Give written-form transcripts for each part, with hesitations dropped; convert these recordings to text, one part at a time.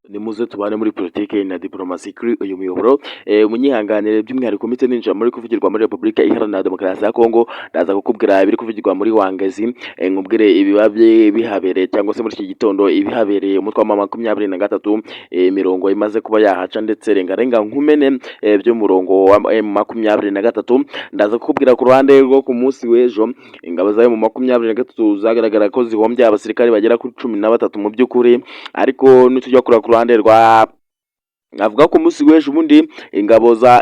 Nimuze tubane muri politiki na diplomasi kuri uyu muyoboro. Munyihanganire by'umwihariko mpite ninjira muri kuvugirwa muri Repubulika Iharanira Demokarasi ya Kongo. Ndaza kukubwira ibiri kuvugirwa muri Wangezi, nkubwire ibiba bihabereye cyangwa se muri iki gitondo ibihabereye. Umutwe wa 23, imirongo imaze kuba yahaca ndetse rengarenga nkumene by'umurongo wa M23. Ndaza kukubwira ku ruhande rwo ku munsi w'ejo ingabo za M23 zagaragara ko zihombye abasirikare bagera kuri 13 mu by'ukuri. Ariko nitujya kureba ku ruhande rwa, avuga ko umunsi w'ejo ubundi ingabo za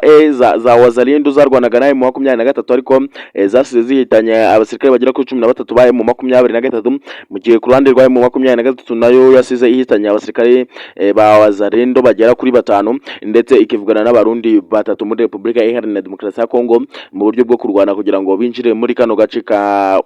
Wazalendo zarwanaga na M23, ariko zasize zihitanye abasirikare bagera kuri 13 ba M23, mu gihe ku ruhande rwa M23 nayo yasize ihitanye abasirikare ba Wazalendo bagera kuri batanu, ndetse ikivugana n'Abarundi batatu muri Repubulika Iharanira Demokarasi ya Kongo mu buryo bwo kurwana kugira ngo binjire muri kano gace ka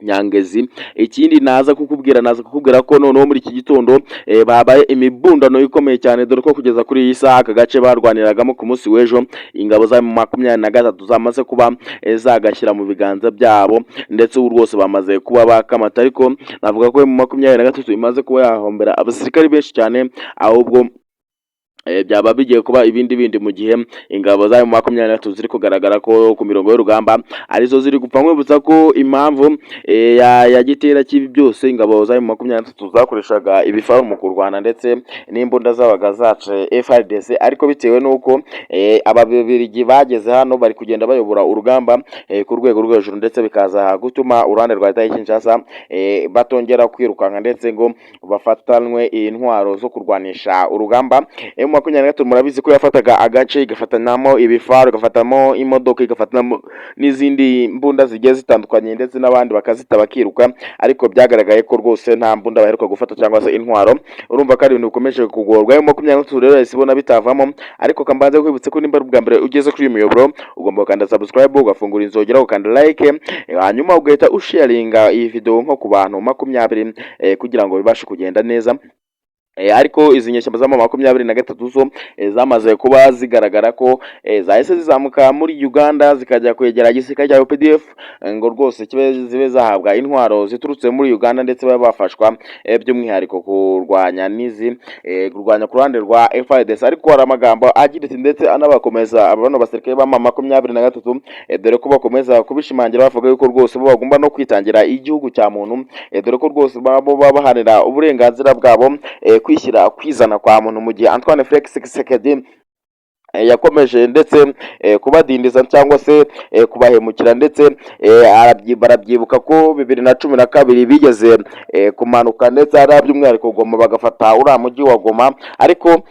Nyangezi. Ikindi naza kukubwira ko noneho muri iki gitondo babaye imibundano ikomeye cyane, dore ko kugeza kuri iyi saha aka gace barwaniragamo ku munsi w'ejo ingabo za 23 zamaze kuba zagashyira mu biganza byabo, ndetse ubu rwose bamaze kuba bakamata. Ariko navuga ko M23 imaze kuba yahombera abasirikari benshi cyane, ahubwo byaba bigiye kuba ibindi bindi mu gihe ingabo za M23 ziri kugaragara ko ku mirongo y'urugamba arizo ziri gupfa. Nkwibutsa ko impamvu ya gitera cy'ibi byose, ingabo za M23 zakoreshaga ibifaru mu kurwana ndetse n'imbunda zabaga zace FARDC, ariko bitewe n'uko Ababiligi bageze hano bari kugenda bayobora urugamba ku rwego rwo hejuru, ndetse bikaza gutuma uruhande rwa leta ya Kinshasa batongera kwirukanka ndetse ngo bafatanwe intwaro zo kurwanisha urugamba. M23 murabizi ko yafataga agace igafatanamo ibifaru, igafatamo imodoka, igafatamo n'izindi mbunda zigiye zitandukanye, ndetse n'abandi bakazita bakiruka, ariko byagaragaye ko rwose nta mbunda baheruka gufata cyangwa se intwaro. Urumva ko ari ibintu bikomeje kugorwa. M23 rero yahise ibona bitavamo. Ariko kambanze kwibutsa ko nimba ari ubwa mbere ugeze kuri uyu muyoboro, ugomba gukanda subscribe, ugafungura inzogera, ugakanda like, hanyuma ugahita usharinga iyi video nko ku bantu 20, kugira ngo bibashe kugenda neza. Ariko izi nyeshyamba za 23 zo zamaze kuba zigaragara ko zahise zizamuka muri Uganda zikajya kwegera igisirikare cya UPDF, ngo rwose kibe zibe zahabwa intwaro ziturutse muri Uganda, ndetse babe bafashwa by'umwihariko kurwanya n'izi kurwanya ku ruhande rwa FARDC. Ariko hari amagambo agira ati, ndetse anabakomeza bano basirikare ba 23, dore ko bakomeza kubishimangira bavuga yuko rwose bo bagomba no kwitangira igihugu cya muntu, dore ko rwose babo baba baharanira uburenganzira bwabo, kwishyira kwizana kwa muntu, mu gihe Antoine Felix Tshisekedi yakomeje ndetse kubadindiza cyangwa se kubahemukira. Ndetse barabyibuka ko 2012 bigeze kumanuka, ndetse hari by'umwihariko Goma, bagafata uriya mujyi wa Goma. Ariko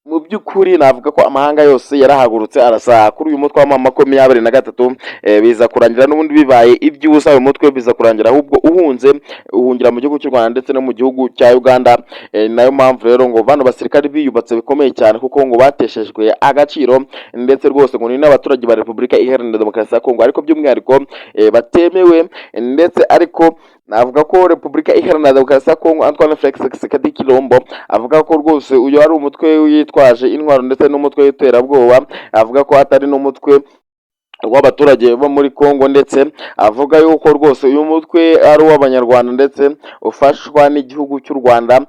mu by'ukuri navuga ko amahanga yose yarahagurutse arasa kuri uyu mutwe wa 23, biza kurangira n'ubundi bibaye iby'ubusa. Uyu mutwe biza kurangira ahubwo uhunze, uhungira mu gihugu cy'u Rwanda ndetse no mu gihugu cya Uganda. Nayo mpamvu rero ngo bano basirikare biyubatse bikomeye cyane, kuko ngo bateshejwe agaciro, ndetse rwose ngo ni n'abaturage ba Repubulika Iharanira Demokarasi ya Kongo, ariko by'umwihariko batemewe. Ndetse ariko navuga ko Repubulika Iharanira Demokarasi ya Kongo, Antoine Felix Tshisekedi Tshilombo, avuga ko rwose uyu ari umutwe witwaje intwaro ndetse n'umutwe w'iterabwoba, avuga ko atari n'umutwe w'abaturage bo muri Kongo, ndetse avuga yuko rwose uyu mutwe ari uw'Abanyarwanda ndetse ufashwa n'igihugu cy'u Rwanda,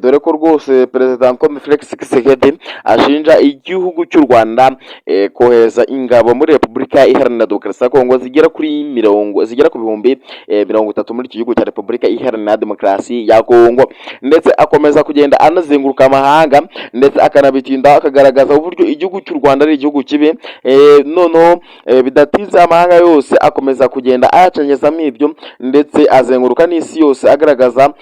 dore ko rwose Perezida Antoine Felix Tshisekedi ashinja igihugu cy'u Rwanda kohereza ingabo muri Repubulika Iharanira Demokarasi ya Kongo zigera kuri mirongo zigera ku 30,000 muri iki gihugu cya Repubulika Iharanira Demokarasi ya Kongo. Ndetse akomeza kugenda anazenguruka amahanga, ndetse akanabitinda, akagaragaza uburyo igihugu cy'u Rwanda ari igihugu kibi. Noneho bidatinze amahanga yose akomeza kugenda ayacengezamo ibyo, ndetse azenguruka n'isi yose agaragaza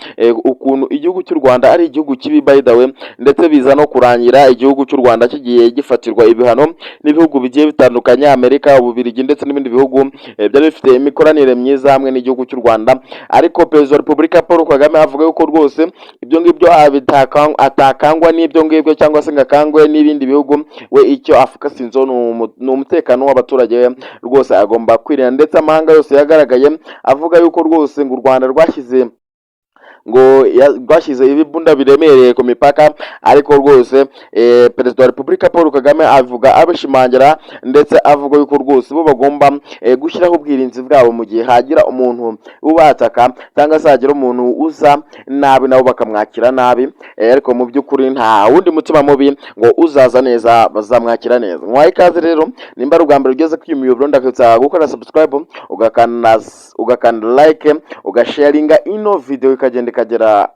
ukuntu igihugu cy'u Rwanda ari igihugu kibi, by the way. Ndetse biza no kurangira igihugu cy'u Rwanda kigiye gifatirwa ibihano n'ibihugu bigiye bitandukanye, Amerika, Ububirigi ndetse n'ibindi bihugu byari bifite imikoranire myiza hamwe n'igihugu cy'u Rwanda. Ariko Perezida wa Repubulika Paul Kagame avuga yuko rwose ibyo ngibyo atakangwa n'ibyo ngibyo cyangwa se ngo akangwe n'ibindi bihugu. We icyo afocusinzeho ni umutekano w'abaturage be, rwose agomba kwirinda. Ndetse amahanga yose yagaragaye avuga yuko rwose ngo u Rwanda rwashyize ngo rwashyize ibibunda biremereye ku mipaka, ariko rwose Perezida wa Repubulika Paul Kagame avuga abishimangira, ndetse avuga yuko rwose bo bagomba gushyiraho ubwirinzi bwabo mu gihe hagira umuntu ubataka cyangwa se hagira umuntu uza nabi, nabo bakamwakira nabi. Ariko mu by'ukuri nta wundi mutima mubi, ngo uzaza neza bazamwakira neza. Mwaye ikaze rero, nimba ari ubwa mbere ugeze kuri uyu muyoboro, ndakwibutsa gukora subscribe, ugakanda like, ugasharinga ino video ikagenda ikagera.